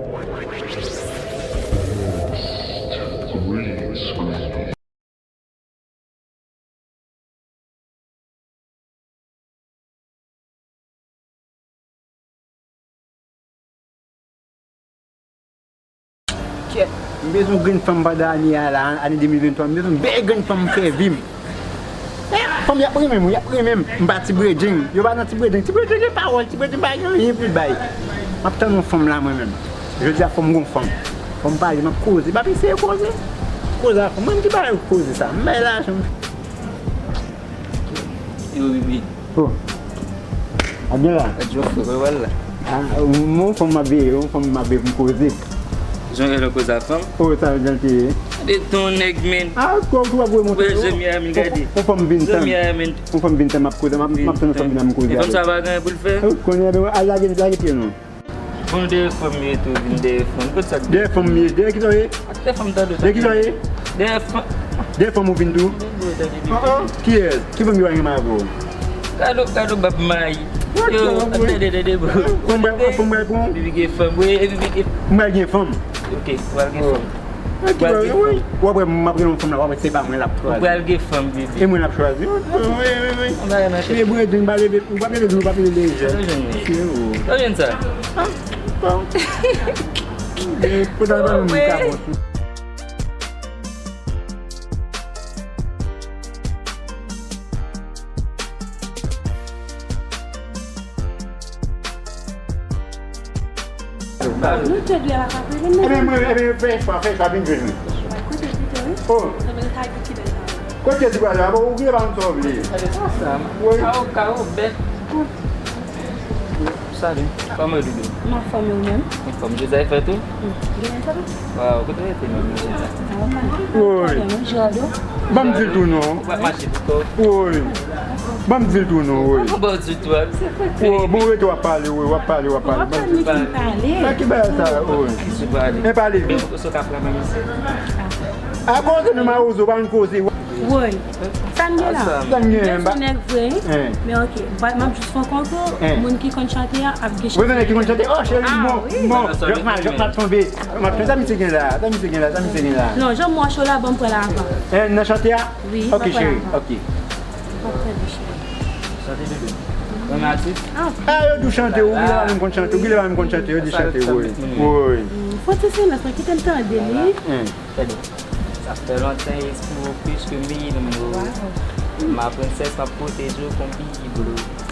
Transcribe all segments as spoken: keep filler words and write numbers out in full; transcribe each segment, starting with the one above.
Kèt, m bezwen yon grenn fanm pandan ane a la, ane de mil venntwa, m bezwen yon bèl grenn fanm m fè vi m. Eh, fanm y ap renmen m, y ap renmen m. M pa ti bredjeng, yo pa nan ti bredjeng. Ti bredjeng gen pawòl, ti bredjeng pa gen anyen pou l bay. M ap tann yon fanm la mwen menm. Jodi a fò m gon fanm. Fò m pale, m ap koze. M ap eseye koze. Koze a fanm. Mwen ki bay koze sa. M bay lajan. Yo, Bibi. Oh. A byen la. Adjo, frè, wè w al la. Ah, yon fanm m ap veye, yon fanm m ap veye pou m koze. Jan w wè lè w koze ak fanm? Oh, sa jan l te ye. Gade ton nèg, men. Ah, kò w tou ap voye monte. Wè, zanmi a, men gade. Yon fanm vin tann. Zanmi a, men. Yon fanm vin tann, m ap koze, m ap, m ap tann yon fanm vin tann m koze avè l. E fanm sa pa gen anyen pou l fè? Ou konnen, al lage, lage pye non. Bon, dèyè fanm m ye tou, vin dèyè fanm. Kot sa k dèyè fanm m ye? Dèyè ki sa w ye? Ak dèyè fanm tande. Dèyè ki sa w ye? Dèyè fanm. Dèyè fanm ou vin tou? Vin dèyè tande, vin. An an, kiyès? Ki fanm ki pa gen mal avè w? Gade, gade, bab mayi. Yo, tande, tande, tande, bro. Fanm bay, fanm bay pou. Bibi gen fanm, wi, e Bibi gen. M bay gen fanm. Ok, ou al gen fanm. Ou al gen fanm. W ap wè m ap rele yon fanm la, w ap wè se pa mwen l ap chwazi. Ou pral gen fanm, Bibi. E mwen l ap chwazi. Wi, wi, wi. Ou pa rele, ou pa rele lejè. Ou jwenn sa? Ah, bon. Pou nan ban m kabòs. Nou tèt lè la ka prele men. Ebyen, mwen, ebyen, fè chwa, fè chwa, vin jwenn mwen. Kote pito, wi? Oh. Kote di pale, abo, ou gen pa m sa w vle. Sa sa. Wi. Kawo, kawo, bèt. Salut. Kòman w ye, Doudou? M anfòm, e ou menm? Anfòm, Joseph fè tou? Hmm, gen sa? Waw, kote w rete menm, Joseph? Woy. Ban m di l tou non. Ou pa mache tou kò? Woy. Ban m di l tou non, woy. Ban m di l tou, a, se fè. Woy, bon, rete w ap pale, woy, w ap pale, w ap pale. Ban m di l. Ban ki bagay sa, woy. Ki sou pale? Men pale vit. Ou sot ap pran menm isi? Akoz nou mawozo, ban n koze. Woy. Sa n gen la? Sa n gen, m pa. Jèn nèg vre, wi. Men ok, m ap jis fè yon konkou, moun ki konn chante a ap gen chans. Ou nèg ki konn chante? Oh, cheri, m bon, m bon. Jòf m ap, jòf m ap tonbe. M ap tonbe. Sa misye gen la? Sa misye gen la? Sa misye gen la? Non, jan m wè w la, ban m pran l avan. Eh, nan chante a? Wi, ok, cheri, ok. M ap pran li, cheri. Chante, bebe. Mwen atis. Ah, yo di w chante, ou genlè pa menm konn chante, ou genlè pa menm konn chante, yo di chante, woy. Woy. Fò ti silans, kite m tande li. Tande. Sa fè lontan espri w plis ke mil mo. Ma prensès, m ap pwoteje w kon Bib.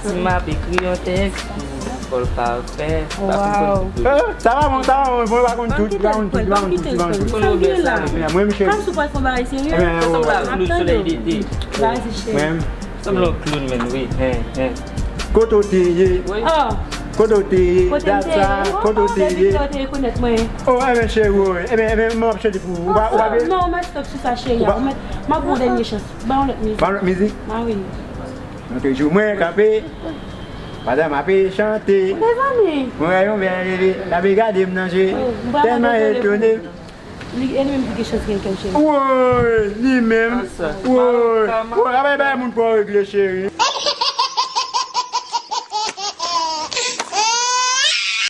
Si m ap ekri yon tèks pou w, fò l pafè. Sa pa bon, sa pa bon, mwen pa konn tout, pa konn tout, pa konn tout, pa konn tout. Mwen, mwen, cheri. Kòm si w pral fè yon bagay serye. Sa sanble ak Claude Soleil dete. Vas-y, cheri. Mwen. Sanble yon clown, men, wi. Hen, hen. Kote w te ye? Kote w te ye? Dat sa, kote w te ye? Depi lè w te rekonèt mwen. Oh, ebyen, cheri, wi. Ebyen, ebyen, mwen ap chante pou ou. Ou pa, ou pa vle? Non, ou mèt stop sou sa, cheri. Ou pa, ou mèt, m ap ba w dènye chans. Ba yon lòt mizik. Ba yon lòt mizik? Ba wi. Ok, jou mwen kanpe. Pandan m ape chante. Mezanmi. Mwen wè yon bèl bebe, l ape gade m nan je. Tèlman etone. Li, e li menm ki gen chans gen kè m, cheri. Woy, li menm. Woy. Woy, a bay bay moun pou w regle, cheri.